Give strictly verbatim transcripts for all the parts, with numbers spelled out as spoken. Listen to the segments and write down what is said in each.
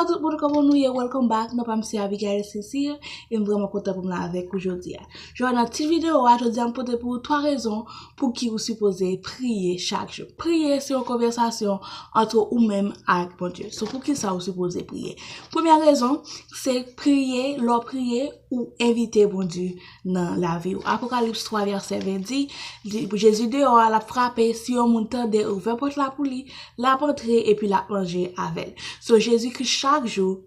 Tout moun, kòman nou ye? Welcome back. Non pa m se Abigail Cecile, e m vrèman kontan pou m la avèk ou jodi a. Jodi a nan ti videyo a, jodi a m pote pou ou twa rezon pou ki ou sipoze priye chak jou. Priye se yon konvèsasyon ant ou menm ak Bondye. So, pou ki sa ou sipoze priye? Premyè rezon, se priye, lè w priye, ou envite Bondye nan lavi w. Apokalips twa vèsè ven di, li, Jezi deyò a, l ap frape, si yon moun tande, ouvè pòt la pou li, l ap antre epi l ap manje avè l. So, Jezikri chak jou,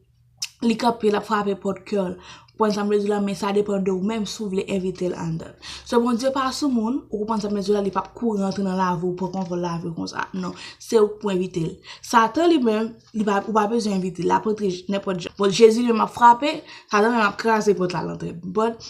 li kanpe, l ap frape pòt kè w. Ou konprann sa m vle di w la, men sa depann de ou menm si w vle envite l anndan. So, Bondye pa sou moun, ou konprann sa m vle di w la, li p ap kouri antre nan lavi w, pran kontwòl lavi w konsa. Non, se ou k pou envite l. Satan li menm, li pa, ou pa bezwen envite l, l ap antre j-, nenpòt jan. Bon, Jezi li menm ap frape, Satan menm ap kraze pòt la, l antre. But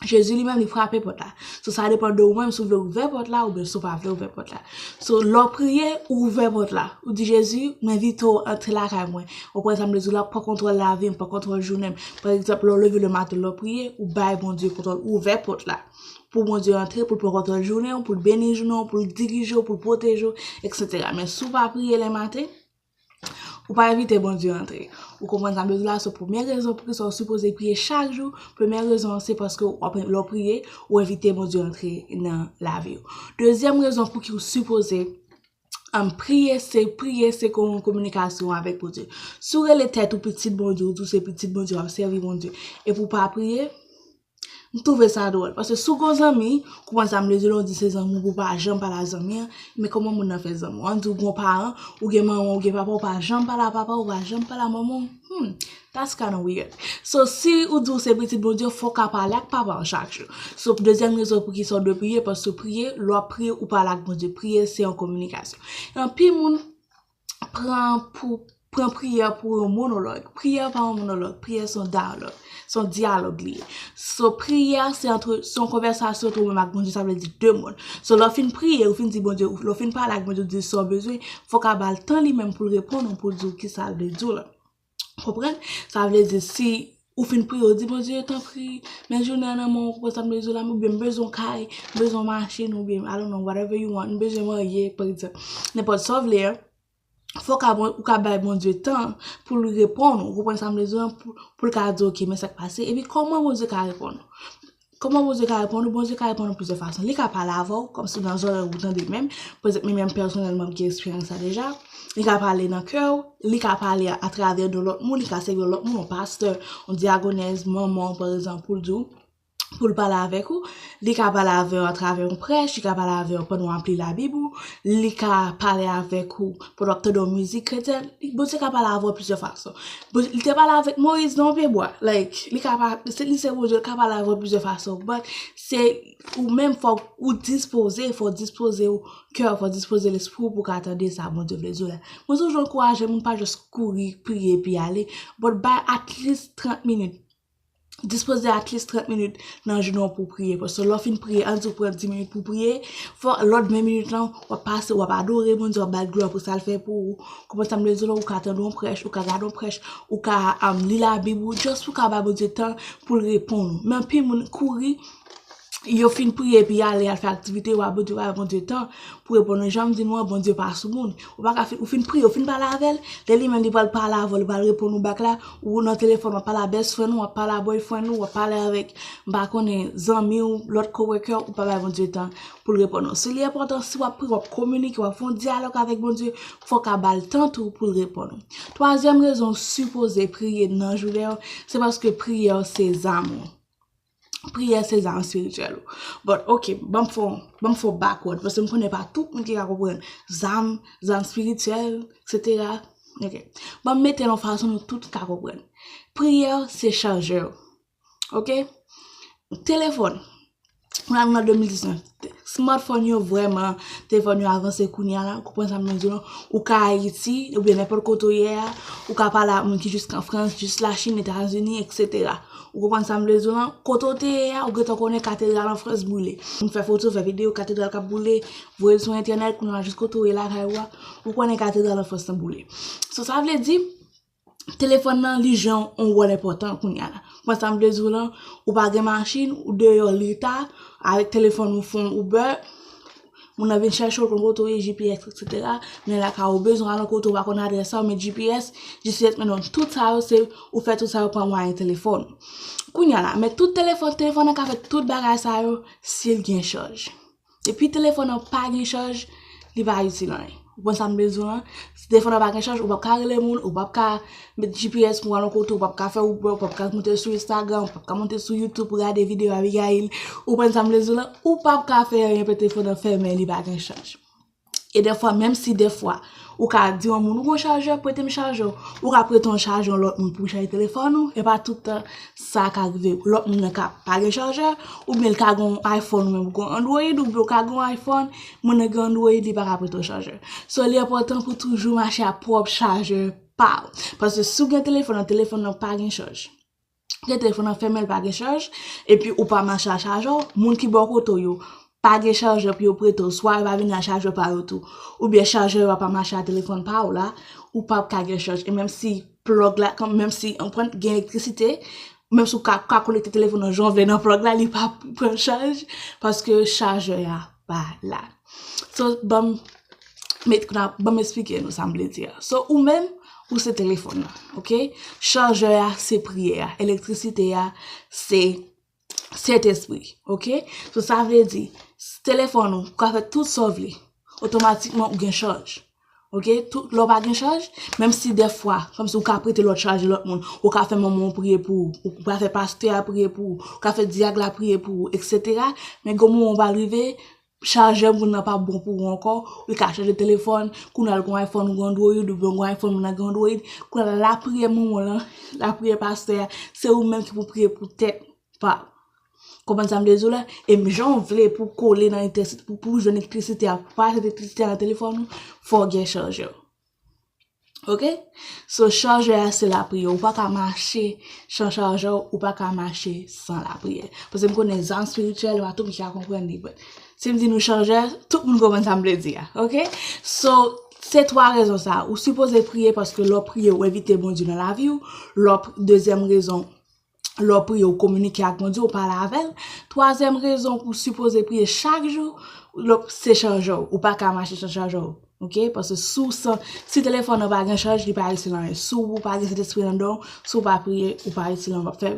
Jezi li menm li frape pòt la. So, sa depann de ou menm si w vle ouvè pòt la oubyen si w pa vle ouvè pòt la. So, lè w priye, ou ouvè pòt la. Ou di, Jezi, m envite w antre lakay mwen. Ou konprann sa m vle di w la, pran kontwòl lavi m, pran kontwòl jounen m. Pa egzanp, lè w leve lematen, lè w priye, ou bay Bondye kontwòl, ou ouvè pòt la. Pou Bondye antre, pou l pran kontwòl jounen w, pou l beni jounen w, pou l dirije w, pou l pwoteje w, etsetera. Men si w pa priye lematen, ou pa envite Bondye antre. Ou konprann sa m vle di w la? So, premye rezon poukisa w sipoze priye chak jou, premye rezon an se paske w ap, lè w priye, ou envite Bondye antre nan lavi w. Dezyèm rezon pou ki w sipoze, um, priye, se priye, se kon yon kominikasyon avèk Bondye. Si w rele tèt ou pitit Bondye, ou di w se pitit Bondye, w ap sèvi Bondye, epi w pa priye, m twouve sa dwòl. Paske si w gen yon zanmi, konprann sa m vle di w la, w di se zanmi w, ou pa janm pale a zanmi an, men kòman moun nan fè zanmi w? Ann di w gen yon paran, ou gen manman, ou gen papa, ou pa janm pale a papa, ou pa janm pale a manman w. Hmm, that's kinda weird. So, si ou di w se pitit Bondye, fò w ka pale ak papa w chak jou. So, dezyèm rezon poukisa w dwe priye, paske priye, lè w ap priye, ou pale ak Bondye. Priye, se yon kominikasyon. Anpil moun pran pou, pran priyè pou yon monològ. Priyè pa yon monològ, priyè se yon dayalòg. Se yon dyalòg li ye. So, priyè, se antre, se yon konvèsasyon ant ou menm ak Bondye, sa vle di de moun. So, lè w fin priye, ou fin di Bondye, lè w fin pale ak Bondye, ou di sa w bezwen, fò w ka ba l tan li menm pou l reponn ou, pou l di w kisa l vle di w la. Konprann? Sa vle di, si ou fin priye, ou di, Bondye, tanpri, men jounen an nan men w, ou konprann sa m vle di w la, oubyen m bezwen yon kay, m bezwen yon machin, oubyen, I don't know, whatever you want, m bezwen marye, pa egzanp. Nenpòt sa w vle an, fò w ka, ou ka bay Bondye tan pou l reponn ou, ou konprann sa m vle di w la, pou, pou l ka di, oke, men sa k pase, epi kòman Bondye ka reponn ou? Kòman Bondye ka reponn ou? Bondye ka reponn ou plizyè fason. Li ka pale avè w, kòmsi nan zòrèy ou tande menm. Pa egzanp, mwen menm pèsonèlman, m gen eksperyans sa deja. Li ka pale nan kè w, li ka pale atravè de lòt moun, li ka sèvi lòt moun, yon pastè, yon dyakonès, manman w, pa egzanp, pou l di w, pou l pale avèk ou. Li ka pale avè w atravè yon prèch, li ka pale avè w pandan w ap li Labib ou, li ka pale avèk ou pandan w ap tande yon mizik kretyèn. Bondye ka pale avè w plizyè fason. Bon, li te pale avèk Moyiz nan yon pye bwa. Like, li ka pa, se, li se Bondye, li ka pale avè w plizyè fason. But se ou menm, fòk ou dispoze, fò w dispoze w kè, fò w dispoze lespri w pou w ka tande sa Bondye vle di w la. Mwen toujou ankouraje moun pa just kouri, priye, epi ale, but bay at least trant minit. Dispoze at least trant minit nan jounen w pou w priye. Paske lè w fin priye, ann di w pran dis minit pou w priye, fò lòt ven minit lan, w ap pase, w ap adore Bondye, w ap ba l glwa pou sa l fè pou ou. Konprann sa m vle di w la, ou ka tande yon prèch, ou ka gade yon prèch, ou ka, um, li Labib ou, just pou w ka ba Bondye tan pou l reponn ou. Men anpil moun kouri, yo fin priye epi y ale, y al fè aktivite yo, Bondye pa bay Bondye tan pou reponn ou. Jan m di nou an, Bondye pa sou moun. Ou pa ka fin, ou fin priye, ou fin pale avè l, lè li menm li pral pale avè w, li pral reponn ou back la, ou nan telefòn, w ap pale a best friend ou, w ap pale a boyfriend ou, w ap pale avèk, m pa konnen, zanmi w, lòt coworker, ou pa bay Bondye tan pou l reponn ou. Si li enpòtan, si w ap priye, w ap kominike, w ap fè yon dyalòg avèk Bondye, fò w ka ba l tan tou pou l reponn ou. Twazyèm rezon, sipoze priye nan jounen an, se paske priyè se zam ou. Priyè se zam espirityèl ou. But, ok, ban m fè, ban m fè backward, paske m konnen pa tout moun ki ka konprann zam, zam espirityèl, etsetera. Ok. Ban m mete l yon fason nou tout ka konprann. Priyè se chajè ou. Ok? Telefòn. Kounye a nou nan de mil diznèf. Smartphone yo vrèman, telefòn yo avanse kounye a la, ou konprann sa m vle di w la. Ou ka Ayiti, oubyen nenpòt kote w ye a, ou ka pale ak moun ki jis an Frans, jis Lachin, Etazini, etsetera. Ou konprann sa m vle di w la? Kote w te ye a, ou gentan konnen katedral an Frans boule. Moun fè foto, fè videyo, katedral k ap boule, voye l sou entènèt, kounye a jis kote w ye lakay ou a, ou konnen katedral an Frans lan boule. So, sa vle di, telefòn nan, li jwe yon wòl enpòtan kounye a la. Konprann sa m vle di w la? Ou pa gen machin, ou deyò leta, avèk telefòn ou fè yon Uber, Moun nan vin chèche w, l konn kote w ye, G P S, et cetera. Men lakay ou bezwen al yon kote, ou pa konn adrès sa, ou met G P S, G P S mennen w tout sa yo, se ou fè tout sa yo pa mwayen telefòn. Kounye a la, men tout telefòn, telefòn nan ka fè tout bagay sa yo si l gen chaj. Epi telefòn nan pa gen chaj, li pa itil anyen. Ou konn sa m bezwen an? Si telefòn nan pa gen chaj, ou p ap ka rele moun, ou p ap ka met G P S pou al yon kote, ou p ap ka fè Uber, ou p ap ka monte sou Instagram, ou p ap ka monte sou YouTube pou gade videyo Abigail. Ou konn sa m bezwen an? Ou p ap ka fè anyen, epi telefòn nan fèmen, li pa gen chaj. E dèfwa, menm si dèfwa, ou ka di yon moun, ou gon chajè, prete m chajè w. Ou ka prete yon chajè yon lòt moun pou chaje telefòn ou, e pa tout tan sa ka rive. Lòt moun nan ka pa gen chajè, oubyen l ka gen yon iPhone, ou menm ou gen yon Android, oubyen ou ka gen yon iPhone, moun nan gen Android, li pa ka prete w chajè. So, li enpòtan pou toujou mache ak pwòp chajè pa w. Paske si w gen telefòn nan, telefòn nan pa gen chaj. Gen telefòn nan fèmen, l pa gen chaj, epi ou pa mache ak chajè w, moun ki bò kote w yo pa gen chajè pou yo prete w, swa yo pa vini ak chajè pa yo tou, oubyen chajè yo pa mache ak telefòn pa w la, ou p ap ka gen chaj. E menm si plug la, kan, menm si anprann gen elektrisite, menm si w ka, ka konekte telefòn nan jan w vle nan plug la, li pa pran chaj, paske chajè a pa la. So, ban m met, ban m eksplike nou sa m vle di a. So, ou menm, ou se telefòn nan, oke? Chajè a, se priyè a. Elektrisite a, se Sentespri, oke? So, sa vle di, telefòn ou ka fè tout sa w vle. Otomatikman, ou gen chaj. Oke? Tout, lè w pa gen chaj, menm si dèfwa, kòmsi ou ka prete lòt chajè lòt moun, ou ka fè manman w priye pou ou, ou ka fè pastè a priye pou ou, ou ka fè dyag la priye pou ou, et cetera. Men gen yon moman w pral rive, chajè moun nan p ap bon pou ou ankò, ou ka chanje telefòn, kounye a l gon iPhone, ou gon Android, oubyen ou gon iPhone, moun nan gen Android, kounye a lapriyè manman w lan, lapriyè pastè a, se ou menm ki pou priye pou tèt pa w. Konprann sa m vle di w la? E jan w vle pou w kole nan elektrisite, pou, pou w jwenn elektrisite a, pou w pa jwenn elektrisite a nan telefòn ou, fò w gen chajè. Oke? So, chajè a se lapriyè. Ou pa ka mache san chajè w, ou pa ka mache san lapriyè. Paske m konnen zam espirityèl, pa tout moun ki ka konprann li, but si m di nou chajè, tout moun konprann sa m vle di a. Oke? So, se twa rezon sa. Ou sipoze priye paske lè w priye, ou envite Bondye nan lavi w. Lè w, dezyèm rezon, lè w priye, ou kominike ak Bondye, ou pale avè l. Twazyèm rezon pou w sipoze priye chak jou, lè w, se chajè w. Ou pa ka mache san chajè w. Oke? Paske si w san, si telefòn nan pa gen chaj, li pa itil anyen. Si w pa gen Sentespri anndan w, si w pa priye, ou pa itil anyen. W ap fè,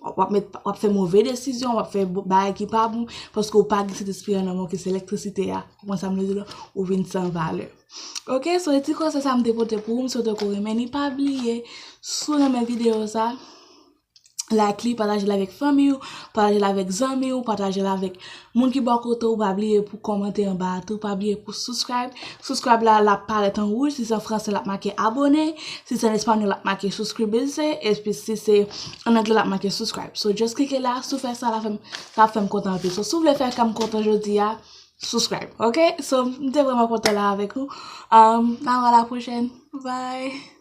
w ap met, w ap fè move desizyon, w ap fè bo-, bagay ki pa bon, paske w pa gen Sentespri anndan w, ki se elektrisite a. Ou konprann sa m vle di la? Ou vin san valè. Oke? So, e ti konsèy sa m te pote pou ou, m swete w renmen li. Pa bliye, si w renmen videyo sa, like li, pataje l avèk fanmi w, pataje l avèk zanmi w, pataje l avèk moun ki bò kote w. Pa bliye pou kòmante anba a tou, pa bliye pou subscribe. Subscribe la, l ap parèt an wouj, si se an fransè, l ap make abone, si se an espanyòl, l ap make suscribirse, epi si se an anglè, l ap make subscribe. So, just klike la, si w fè sa, l ap fè m, l ap fè m kontan anpil. So, si w vle fè kè m kontan jodi a, subscribe, oke? So, m te vrèman kontan la avèk nou. Um, a la pwochèn. Bye!